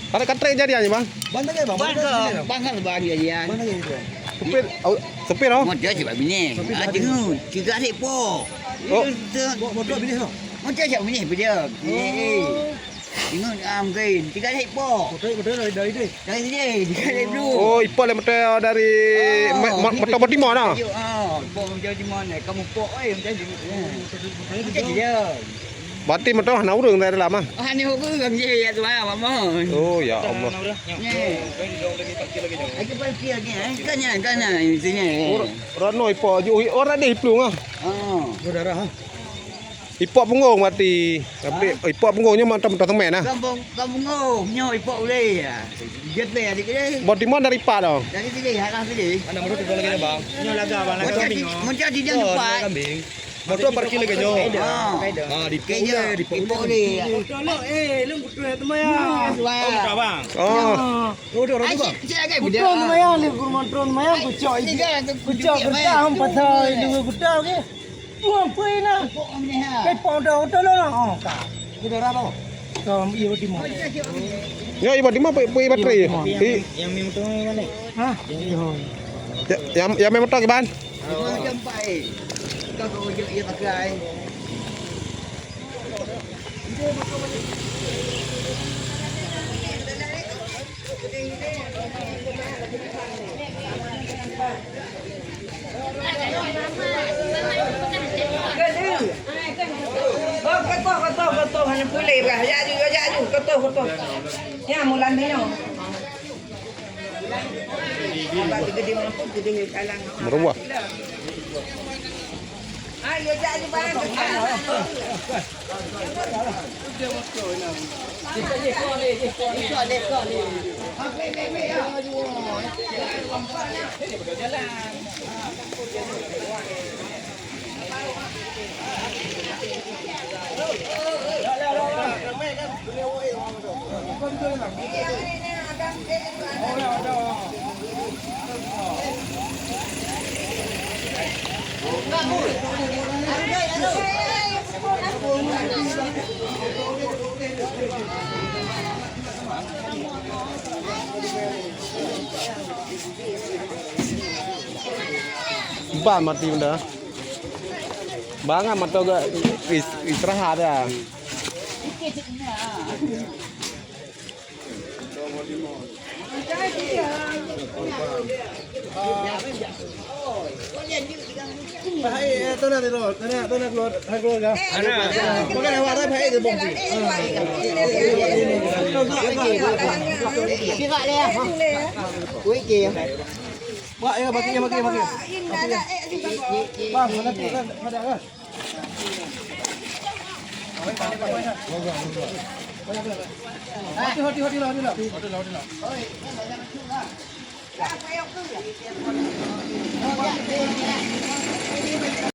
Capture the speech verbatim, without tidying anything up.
Ada katrek jadi aja, Bang. Ban lagi, Bang. Ban ke? Ban kan ban jadi, ya. Ban lagi, Bang. Supir, au, supir, oh. Motor cuma bini. Ah, tengok. Tiga adik po. Oh. Mo-, motor bini, oh. Motor cuma bini, bini. Oh. Ingat, ah, mungkin. Tiga adik po. Motor, motor dari, dari deh. Dari sini, tiga adik dulu. Oh, ipok lé motor dari, oh, ma-, ma-, motor Timor dah. Ah, ipok motor Timor ni. Kamu pok, eh, motor Timor. Motor dia. Berarti motor hana ureueng dari dalam ah? Oh, hana ureueng je ya tu ah, Mak Mon. Oh, ya Allah. Ni. Lagi parkir lagi, eh. Kan ya, kan ya, sini. Ora, ora noi po ju, ora deh plueng ah. Oh. Berdarah ah. Ipok punggong berarti. Tapi ipok punggong nyoe mantap, mantap semen ah. Kampung, kampung oh, nyoe ipok uleh ya. Jet deh adik deh. Bot di mana dari Pak dong? Dari sini, arah sini. Mana menurut kita lagi, Bang? Nyoe laga, Bang. Macam di, macam di dalam tempat. Kambing. Motor parkir lagi nyoe. Ah. Ah, di pok uleh, di pok uleh. Motor lo, eh, lôn butuh teuma ya. Oh, motor abang. Oh. Oh, dah ragu, Bang. Butuh teuma ya, lôn guru motor teuma ya, kucok. Kucok kertas, hom patah, dua kertas ke. Buang pui na. Kepala dah hotel lah. Oh, ka. Kita dah apa? Kau iya di mana? Ya, ibu di mana? Ibu, ibu baterai. Yang, yang minum tu mana? Hah? Ya, yang, yang memang tak, Iban? Oh, kotoh, kotoh, kotoh, hana pulih bah. Jak aju, jak aju, kotoh, kotoh. Ya, mulan ni, no. Abang gede-gede mampu, gede kalang. Meruah. Ayo, jak aju, bang. Ban mati benda. Bangat mata gak is-, istirahat dah. Hai, eh, tuna tidur, tuna, tuna keluar, hai keluarga. Ada. Bukan awak dah baik dia bongsi. Sirak dia. Wei ke. Wak ya, bagi ya, bagi ya, bagi ya. Bang, mana tu kan ada kan? Hati, hati, hati lah, hati lah. Hati lah, hati lah.